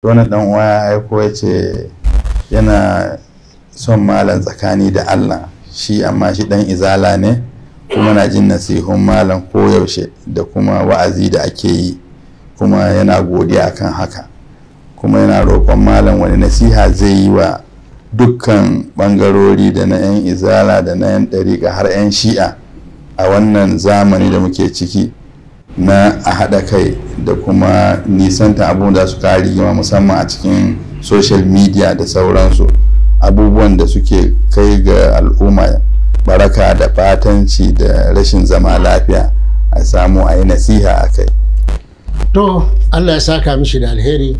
Wannan dan uwa ya aiko ya ce yana son malam tsakani da Allah shi, amma shi dan izala ne kuma na jin nasihun malam koyaushe da kuma wa'azi da ake yi, kuma yana godiya akan haka, kuma yana roƙon malam wani nasiha zai yi wa dukkan ɓangarori da na 'yan izala da na 'yan ɗariƙa har 'yan shi'a a wannan zamani da muke ciki na a haɗa kai da kuma nisanta abubuwan da su kawo rigima, musamman a cikin social media da sauransu, abubuwan da suke kai ga al'umma baraka da batanci da rashin zama lafiya, a samu a yi nasiha a kai. To Allah ya saka mishi da alheri.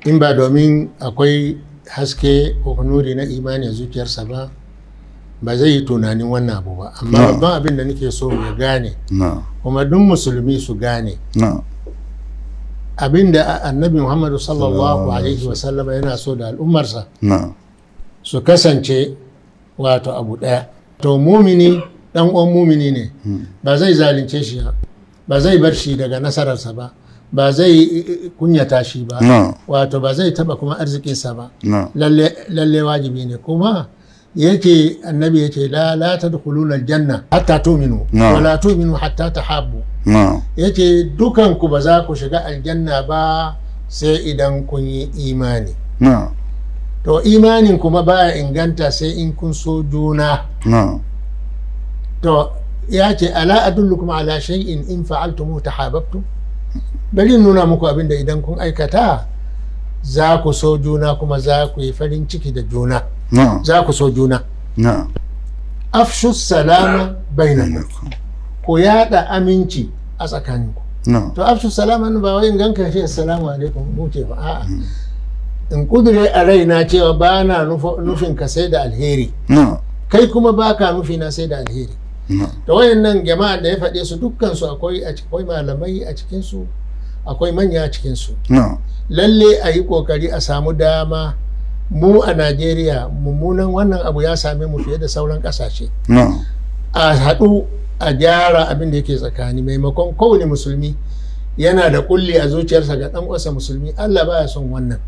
In ba domin akwai haske ko nuri na imani a zuciyarsa ba, ba zai yi tunanin wannan abu ba. Amma babban abin da nake so ya gane, kuma duk musulmi su gane, abin da annabi Muhammadu sallallahu alaihi wasallama yana so da al'ummarsa su kasance wato abu ɗaya. To mumini ɗan uwan mumini ne, ba zai zalunce shi ba, ba zai bar shi daga nasararsa ba, ba zai kunyata shi ba, wato ba zai taba kuma arzikinsa ba. Lalle wajibi ne. Kuma yake annabi yake la tadkhuluna aljanna hatta tu'minu wa la tu'minu hatta tahabbu. Yake dukan ku ba za ku shiga aljanna ba sai idan kun yi imani. To imanin kuma baya inganta sai in kun so juna. To ya ce ala adullukum ala shay'in in fa'altumu tahabbtum, bari nuna muku abinda idan kun aikata za ku so juna kuma za ku yi farin ciki da juna, za ku so juna. Afshu salama bainakum, ku yada aminci a tsakaninku. To afshu salama ba wai in ganka shi assalamu alaikum muke ba, a'a, in kudure a raina cewa ba na nufin ka sai da alheri, kai kuma ba ka nufi na sai da alheri. Da wayannan jama'a da ya faɗe su dukkan su akwai malamai a cikin su, akwai manya a cikin su. Lalle a yi kokari a samu dama. Mu a Najeriya mummunan wannan abu ya same mu fiye da sauran kasashe. A haɗu a gyara abin da yake tsakani, maimakon kowane musulmi yana da kulli a zuciyarsa ga ɗan uwansa musulmi. Allah baya son wannan.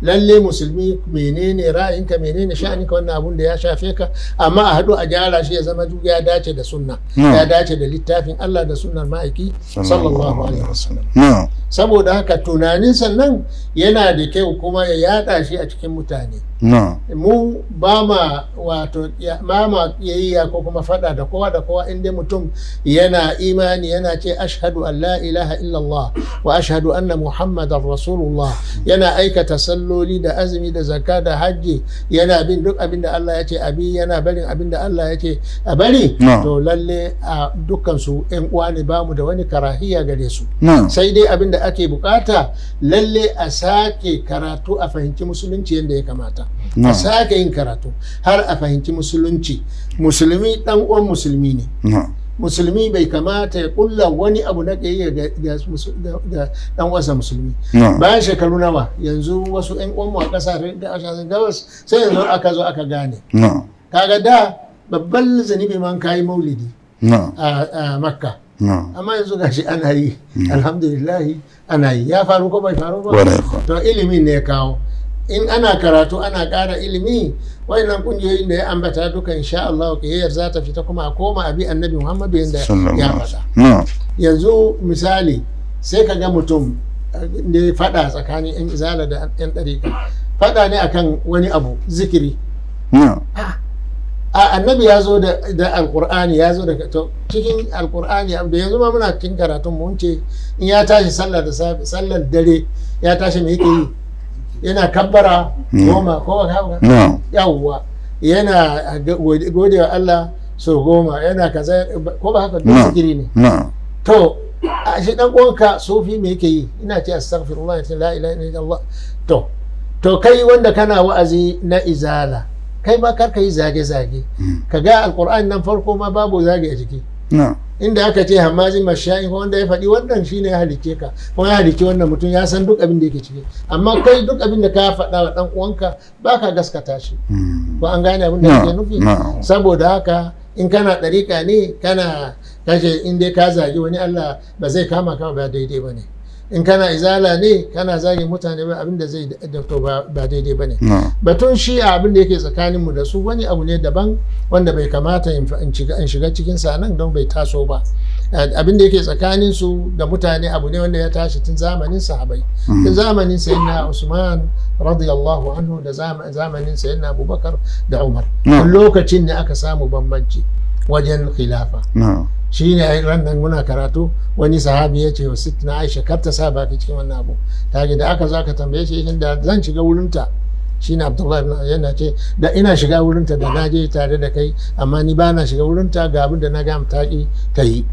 Lalle musulmi menene ra'ayinka, menene sha'aninka, wannan abun da ya shafe ka, amma a haɗu a gyara shi ya zama duk ya dace da sunna, ya dace da littafin Allah da sunnar ma'aiki sallallahu alaihi wasallam. Saboda haka tunanin sannan yana da kyau kuma ya yada shi a cikin mutane. Mu ba ma wato ba ma kiyayya ko kuma fada da kowa da kowa, inda mutum yana imani yana ce ashhadu an la ilaha illallah wa ashhadu anna muhammadar rasulullah, yana aikata salloli da azumi da zakka da hajji, yana bin duk abin da Allah ya ce abi, yana barin abin da Allah ya ce a bari. To lalle a dukkan su ƴan uwa ne, bamu da wani karahiya gare su. Sai dai abin da ake bukata lalle a sake karatu a fahimci musulunci yadda ya kamata. A sake yin karatu har a fahimci musulunci. Musulmi dan uwan musulmi ne. Musulmi bai kamata ya kulla wani abu na ƙiyayya ga dan uwansa musulmi. Bayan shekaru nawa yanzu wasu ƴan uwanmu a ƙasashen gabas sai yanzu aka zo aka gane. Kaga da babban zunubi man kayi maulidi a Makka. Amma yanzu gashi ana yi, alhamdulillahi ana yi. Ya faru ko bai faru ba? To ilimin ne ya kawo. In ana karatu ana ƙara ilimi, wayannan kungiyoyin da ya ambata duka insha Allah kiyayyar za ta fita kuma a koma abi annabi Muhammadu yanda ya faɗa. Yanzu misali sai ka ga mutum da ya faɗa tsakanin yan izala da yan ɗariƙa, faɗa ne akan wani abu zikiri. A annabi ya zo da alkur'ani, ya zo da to cikin alkur'ani da yanzu ma muna cikin karatun mun ce in ya tashi sallar da safe, sallar dare ya tashi me yake yi? Yana kabbara 10 ko haka? Yawwa, yana gode wa Allah so 10, yana kaza ko ba haka, duk zikiri ne. To a shi dan uwanka sufi me yake yi? Ina ce astaghfirullah la ilaha illallah. To kai wanda kana wa'azi na izala, kai ma kar ka yi zage-zage. Ka ga alkur'ani nan farko ma babu zage a ciki. Inda aka ce hamazin mashayin, wanda ya faɗi wannan shine ya halicce ka, kuma ya halicce wannan mutum, ya san duk abin da yake ciki. Amma kai duk abin da ka faɗa wa ɗan uwanka ba ka gaskata shi. Ko an gane abin da kake nufi? Saboda haka in kana ɗariƙa ne kana kashe, in dai ka zagi wani Allah ba zai kama ka ba, daidai ba ne. In kana izala ne kana zagin mutane ba abin da zai to ba daidai ba ne. Batun shi abin da yake tsakaninmu da su wani abu ne daban wanda bai kamata in shiga cikin sa nan don bai taso ba. Abin da yake tsakanin su da mutane abu ne wanda ya tashi tun zamanin sahabai, tun zamanin sayyidina Usman radiyallahu anhu da zamanin sayyidina Abubakar da Umar. Lokacin ne aka samu bambanci wajen khilafa. Shi ne ran nan muna karatu wani sahabi ya ce wa sittina Aisha kar ta sa baki cikin wannan abu. Ta da aka zo aka tambaye shi da zan shiga wurinta, shine Abdullahi ibn yana ce da ina shiga wurinta da na je tare da kai, amma ni ba na shiga wurinta ga abin da na ga ta ki ta yi.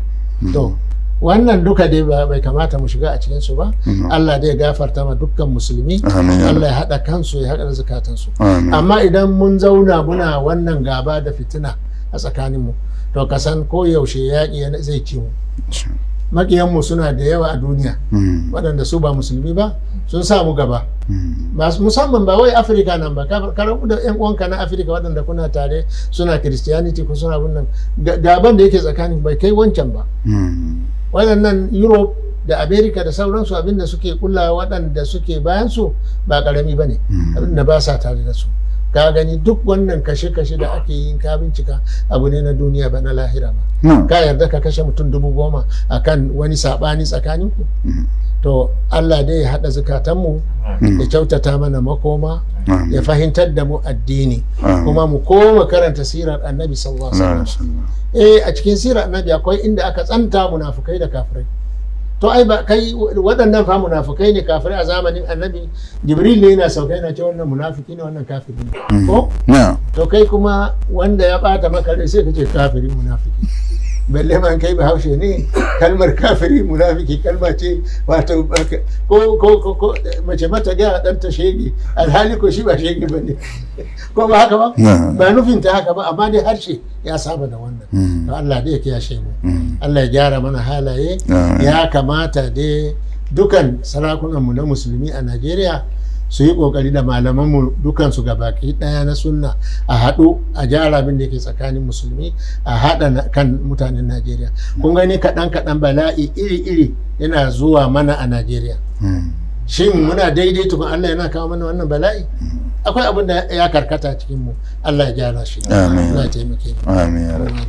To wannan duka dai bai kamata mu shiga a cikin su ba. Allah dai ya gafarta ma dukkan musulmi, Allah ya haɗa kansu ya haɗa zakatansu. Amma idan mun zauna muna wannan gaba da fitina a tsakaninmu, to ka san ko yaushe yaƙi zai ci mu. Maƙiyanmu suna da yawa a duniya, waɗanda su ba musulmi ba sun samu gaba, musamman ba wai Afirka nan ba, ka rabu da yan uwanka na Afirka waɗanda kuna tare suna Christianity ko suna wannan gaban da yake tsakanin bai kai wancan ba. Waɗannan Europe da America da sauransu abinda suke kula waɗanda suke bayan su ba ƙarami ba ne, abinda ba sa tare da su. Ka gani duk wannan kashe-kashe da ake yin, ka bincika abu ne na duniya ba na lahira ba. Ka yarda ka kashe mutum 10,000 a kan wani saɓani tsakaninku? To Allah dai ya haɗa zukatanmu, ya kyautata mana makoma, ya fahimtar da mu addini, kuma mu koma karanta sirar Annabi sallallahu alaihi wasallam. A cikin sirar Annabi akwai inda aka tsanta munafukai da kafirai. To ai ba kai waɗannan fa munafukai ne kafirai a zamanin Annabi. Jibril ne yana sauka yana ce wannan munafiki ne, wannan kafiri ne. Ko? To kai kuma wanda ya bata maka rai sai ka ce kafiri munafiki. Balle man kai Bahaushe ne, kalmar kafiri munafiki kalma ce wato ko ko ko mace mata ga dan ta shege, alhali ko shi ba shege bane. Ko ba haka ba? Ba nufin ta haka ba, amma dai harshe ya saba da wannan. To Allah dai ya kiyashe mu. Allah ya gyara mana halaye. Ya kamata dai dukan sarakunanmu na musulmi a Najeriya su yi kokari da malamanmu dukansu gabaki daya na sunna a haɗu a gyara abin da yake tsakanin musulmi, a haɗa kan mutanen Najeriya. Kun gani kaɗan kaɗan bala'i iri-iri yana zuwa mana a Najeriya. Shin muna daidai tukun Allah yana kawo mana wannan bala'i? Akwai abin da ya karkata cikin mu, Allah ya gyara shi. Allah ya taimake mu. Amin.